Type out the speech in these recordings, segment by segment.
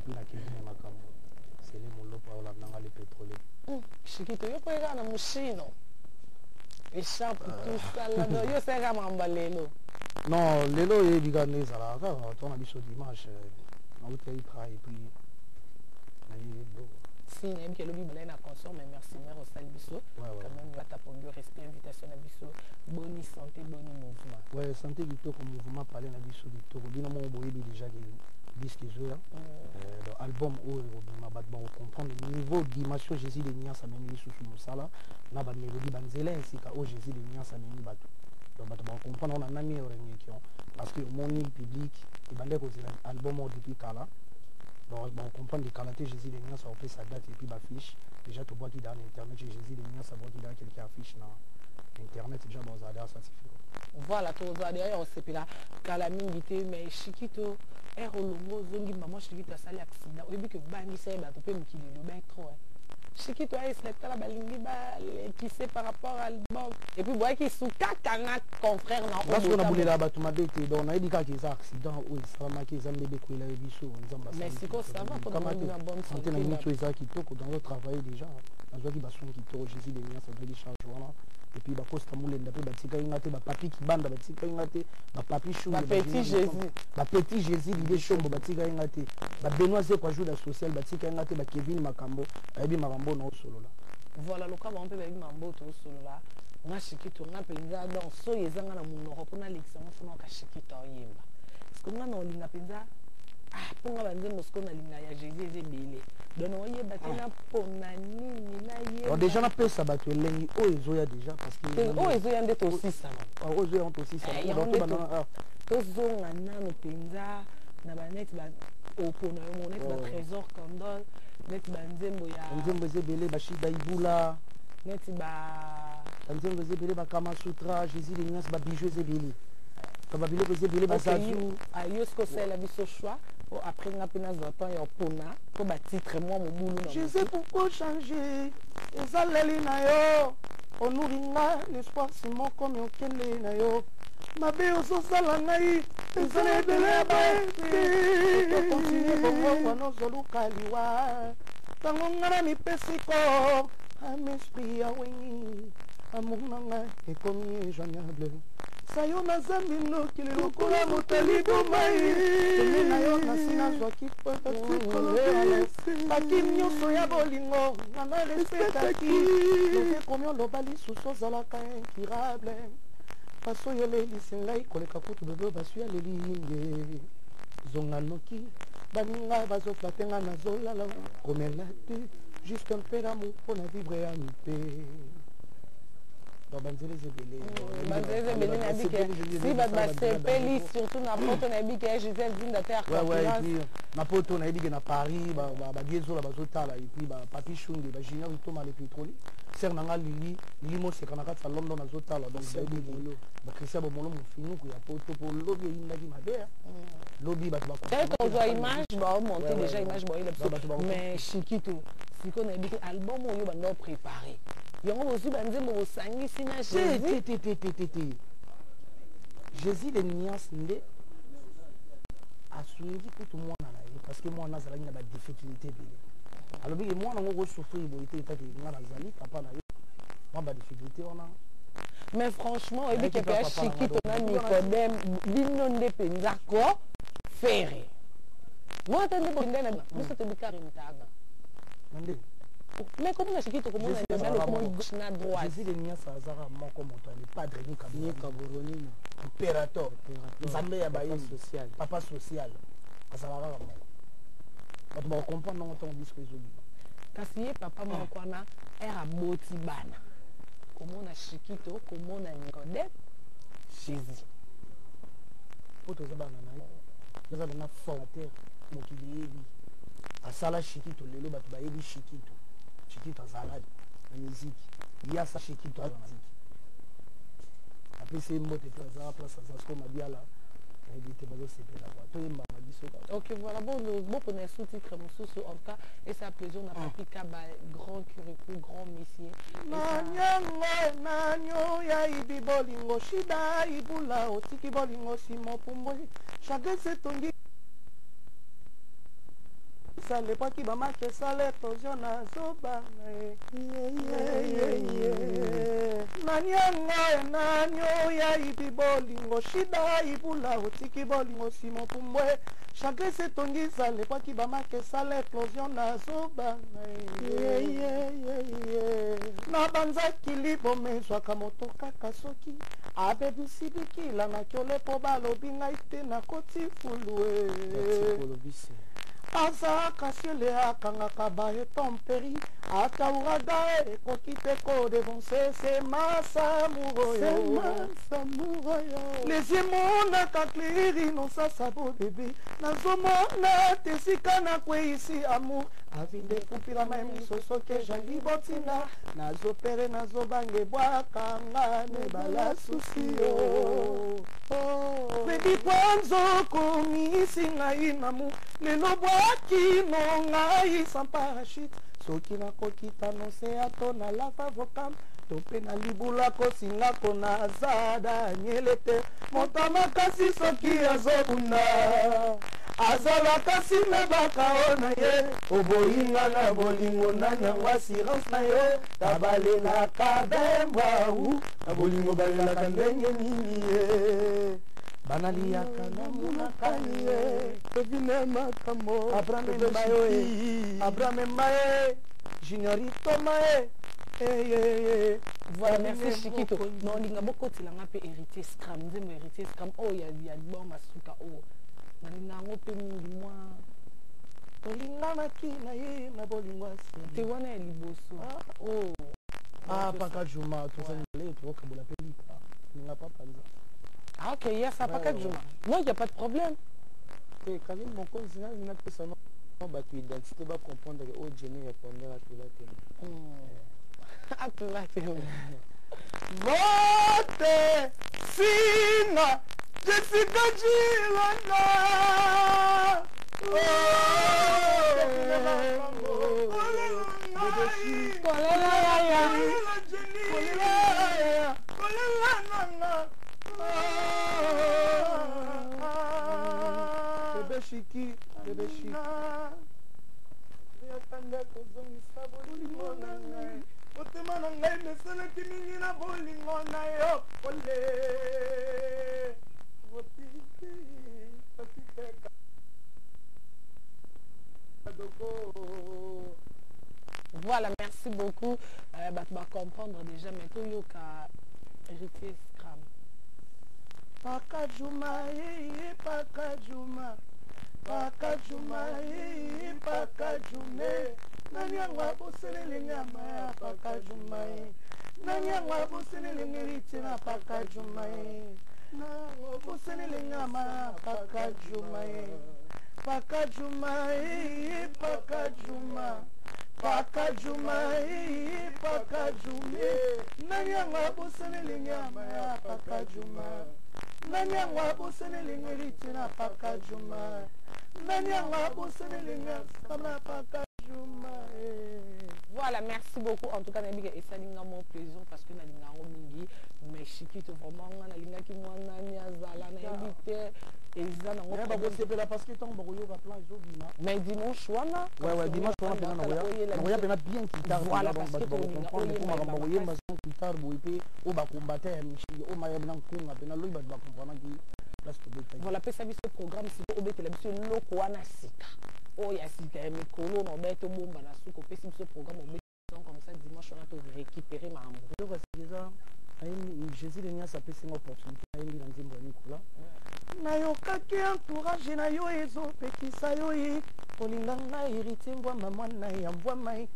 Puis na Kevin Makambo, Sele Molopo aolanda nga, le pétrolier. Shikito, yo mpo kaka na moshino, écharpe, tout ça là, donc yo osalaka makambo ya lelo? Non, lelo oyebi kaka nde ezalaka kaka to na biso dimanche, nauti Itra et puis nayebi biloko. Si nayebi ke elobi balai na consort, mais merci mare osali biso quand même batapongi respect invitation na biso. Boni santé, boni mouvement? Ouais, santé kitoko, mouvement pale na biso kitoko. Bino moko boyebi déjà ke disque ezoya. Donc album oyo ekobima, bato bakocomprendre niveau dimension Jésus de Niance amemi lisusu mosala na bamélodie, banzela ya esika oyo Jésus de Niance amemi bato. Donc bato bakocomprendre wana nami orengekion, parce que omoni public ebandaki kozela album oyo depuis kala. Donc bakocomprendre kala te. Jésus de Niance akopesa date et puis bafiche déjà tobwaki dans internet. Jésus de Niance abwaki dans quelques affiche na internet déjà, bazala déjà satisfait. Voilà, tozala deya kosepela kala mingi te. Mais Shikito, ere olongo ozongi, mama Shikito asali accident, oyebi ke obangisa ye bato mpe mokili elobai trop. Shikito ayesila tala, balingi balekise par rapport à album et puis boyaki su kaka na confrère na Nga na bulela bato mabe te. Donc nayebi kaka eza accident oyo esalamaki, eza mbebe ekwela ye biso, Nzambe. Mais sikoyo ça va? Santé na miniti oyo eza kitoko, donc travaille déjà, nazwaki basoin kitoko. Jésus de Niance azwaki charge wana et puis bakosta Molenda mpe batikaki nga te, bapapi Kibanda batikaki nga te, bapapi Bapetits Jésus. Bapetit Jésus Lide Shombo batikaki nga te, babenoit Zekwa Juda social batikaki nga te, bakevin Makambo bayebi makambo na osolola. Voilà, loka bango mpe bayebi makambo tosolola. Nga Shikito, nga mpenza, donc soki eza nga na monoko mpona alekisa ngo, mpona oka Shikito aoyemba, parce que nga na olinga mpenza mpo nga banzembo sikoyo nalinga ya Jésus eza ebele, donc oyeba te na mpona nini nayeba. Déjà napesa bato elengi oyo ezoya déjà, parce que oyo ezoya nde tosisana. Oyo ezoya tosisana. Tozonga nano mpenza na baneti opona yo moko, neti batrésor Candole, neti banzembo ya Banzembo eza ebele, bashida Ibula. Neti ba Banzembo eza ebele, bakama sutra, Jésus de Niance, babijou eza ebele, babiloko eza ebele, bazazu. Yo soki osalela biso choix po après nga mpe nazwa temps ya opona mpo batitre mwa mobulu na Jésus, pourquoi changer ezaleli na yo? Onuri nga l'espoir simo komi okende na yo, mabe ozosala ngai ezala ebele ya baete. Continue bongo wana, ozoluka liwa ntango nga na mipesi ko am esprit ya wengi, amour na ngai ekomi injoignable. Sayo naza minokili lokola motali bomai pene na yo, nasi nazwaki baki nyonso ya bolingo nga na respectaki. Ekomi oloba lisusu ozalaka incurable, faso oyo olelisi ngai koleka kutu bebe basu aleli nge. Zonga noki, baninga bazoflatter nga, nazolala komela te, juste un peu d'amour mpona vivre ya mpe. Donc banzela eza ebele. Banzela eza ebele. Nayebi ke si bato basepeli, surtout na poto, nayebi ke Gisele Zinda te ya concurrence. Na poto, nayebi ke na Paris badiezola bazotala, et puis bapapi Shunge, bajunior Itoma le pétrolier, sere na nga Lili Lili Moseka na kati ya London azotala. Donc bayebi bachristien Bomolo mofinuku ya poto, mpo lobi eyindaki mabe, lobi bato. Kozwa image, baomonte déjà image, baoyela biso. Mais Shikito, sikoyo nayebi te album oyo banda opréparé yango, bozwi banzembo bosangisi na Jésus? Te, te, te, te, te. Jésus de Niance nde asungi kutu mwana na ye, parce que mwana azalaki na badifficulté ebele. Alobiki mwana ngo kosouffrir boye te, etaki nga nazali papa na yo, mwa badifficulté wana. Mais franchement, oyebi ke mpe ya Shikito na Nicodème, bino nde mpenza ko fere moko te nde bokende na biso toyebi karimtaga. Nde Mais komona Shikito, komona okoma gauche na droite. Jésus de Niance azaka moko, moto ale padre. Nikaboronina. Impérator, Nzambe ya bayini. Social. Papa social azalaka kaka moko. Bato bakocomprendre nango ntango disque ezobima. Kasi ye papa moko wana, ere aboti bana, komona Shikito, komona Nicodème, Jésus. Po toza bana na ye, toza bana formateur. Mokili eyebi asala Shikito, lelo bato bayebi Shikito. Shikito azala na miziki, ye asa Shikito aza na miziki. Apesi ye mbote mpe aza place aza siko mabiala, nayebi te, bazosepela kua toyembaka na biso kaka. Ok, voilà, bon, bopona sous-titre mosusu. En tout cas esa plaisir na papi Kaba, grand curiku, grand monsieur. Nanyango nanyo yayibi bolingo, shida ibula otiki bolingo, simo pumbwe chagrin setongi. Etongisa lepwaki bamaki esala eclosion, nazobanga. Nani yango, nani oyo ayibi bolingo? Shida ibula, otiki bolingo simo pumbwe. Chagrin etongisa lepwaki bamaki esala eclosion, nazobanga. Nabanzaki liboma ezwaka moto kaka soki abebisi bikila na kiole, mpo balobi ngai te nakoti fulu e. Azalaka siele, akangaka baetomperi, ata ouragan ekoki te kodevancer semasamuroyo. Les emonaka clair, nosasa bo bebe, nazomona te esika nakweyisi amour avide kupila mai misoso ke jangi botinda nazopere, nazobanga ebwakanga nebala susi yo. Bebi kwanzo komisi ngai namu lelo bwaki no ngai sans parachute, soki nakokita nose ato na lava volcan to mpe na libula kosingako naza Daniele te. Moto makasi soki azobunda azalaka nsima bakao na ye. Oboyinga na bolingo, nani yango assurance na yo? Tabalelaka bembwau na bolingo, balelaka ndenge nini ye? Banaliaka na munaka ye. Evine makambo. Abraham Embayo e, Abraham Embaye, Junior Itoma e. Voilà, merci Chikito. Naolinga bokotilanga mpe Héritier Scram, nzembo Héritier Scram oyo ya album masuka oyo nalinga yango mpe mingi mwa. Tolinganaki na ye na bolingo. Te, wana ya liboso oh. Ah, Paka Juma, tozali tokokabola mpe lipa ninga papanza. Ah, ok, ya ça, Paka Juma, non, il y a pas de problème. Te, Karine Mokonzi, ngai napesa no bato identité, bacomprendre ke oyo Jenny répondeur atula te. Atula te. Vote singa Jessica Chilanda. Kolela yaya. Kolela nanga. Bebe Shiki, Bebe Shiki. Yakanda kozongisa bolingo na ngai, motema na ngai mesalaki mingi na bolingo na yo. Pole otiki otiteka doko. Voilà, merci beaucoup. Bato bacomprendre déjà, mais toyoka Héritier Scram. Paka Juma, Paka Juma, Paka Juma, Paka Jume. Nani yango aboseleli nyama ya Paka Juma ye? Nani yango aboseleli Héritier na Paka Juma ye? Nango aboseleli nyama ya Paka Juma ye? Paka Juma, Paka Juma, Paka Juma, Paka Jume. Nani yango aboseleli nyama ya Paka Juma? Nani yango aboseleli Héritier na Paka Juma? Nani yango aboseleli nyama Paka Juma? Voilà, merci beaucoup. En tout cas, nayebi ke esalinga mon plaisir parce que nalinga yango mingi. Mais Chikito, vraiment, nga nalingaki mwanani azala, nayebi te eza nango. Bakosepela parce que ntango bakoyoka plan ezobima. Mais dimanche wana. Ouais, dimanche wana mpena nakoya mpena bien guitare. Voilà, parce que bato bakocomprendre po makambo bakoyemba sans guitare boye mpe oyo bakombata ya oyo mayebina nkunga mpena loyi bato bakomprenaki place tobetaki. Voilà, pesa biso programme siko, obetela biso eloko wana sika, oyo ya sika ya mikolo na obe tobomba na suka. Opesi biso programme, obeti comme ça dimanche wana to récupérer makambo. Eloko ya sika eza Jésus de Nias apesinga opportunité, nayembi na nzembo ya Nikola. Nayokaki entourage na yo ezopekisa yo ye kolinga ngai Héritier Ngwama, mwana ya Mbwama ye.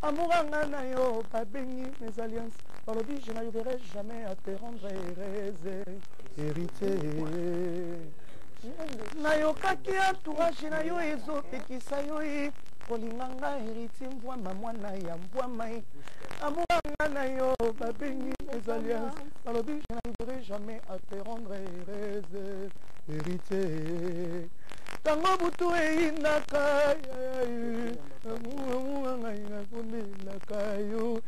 Amouranga na yo babengi mes alliances, balobi je n'arriverai jamais à te rendre heureuse, Héritier. Nayokaki entourage na yo ezopekisa yo ye kolinga ngai Héritier Mbwama, mwana ya Mbwama ye. Amouranga na yo babengi mes alliances, balobi je n'arriverai jamais à te rendre heureuse, Héritier. Ntango butu eyindaka, ngai nakomelaka yo.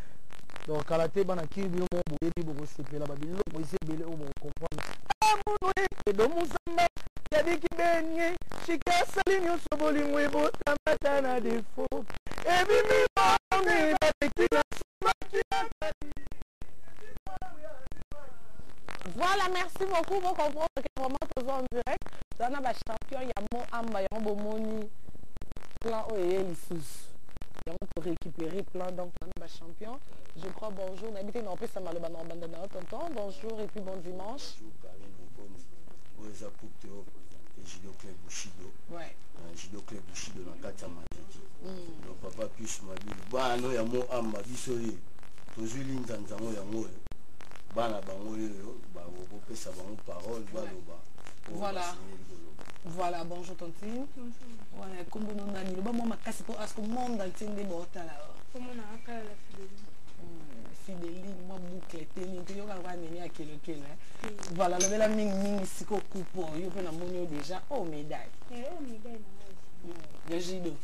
Donc kala te, bana Kini, bino moko boyebi, bokosepela babiloko eza ebele oyo bokocomprendre. Amour edo muzamba ya Sadiki benye shiki asali nyonso bolingo ebotamata na defo ebimi bongi baleki na somaki. Voilà, merci beaucoup. Vous comprendre que vraiment tous en direct. Dans la champion, il y a mon amba, il y a bomoni plan oyo eye lisusu. Yango pour récupérer plan donc on a champion. Je crois bonjour, n'habitez non plus ça maloba na banda na tonton. Bonjour et puis bon dimanche. Bonjour Karine Mokonzi. Oyo eza coupe te oyo présente Judo Club Bushido. Ouais. Judo Club Bushido na kati ya Matete. Donc papa Pius Mabilu bana ya mo amba biso ye tozwi linzanza yango yango oyo bana bango oyo bakopesa bango parole baloba oyo Voilà. basengeli koloba. Voilà, bonjour tantine. Voilà, kombo no nani loba mwa makasi po asko monde entier nde baotala. Komona akala la fidélité. Fidéline mwa boucle te nini toyoka kaka nini ya kelokelo. Voilà, lobela mingi mingi siko coupe oyo mpe namoni oyo déjà o médaille. Eh, oyo médaille na ngai. Ya judo.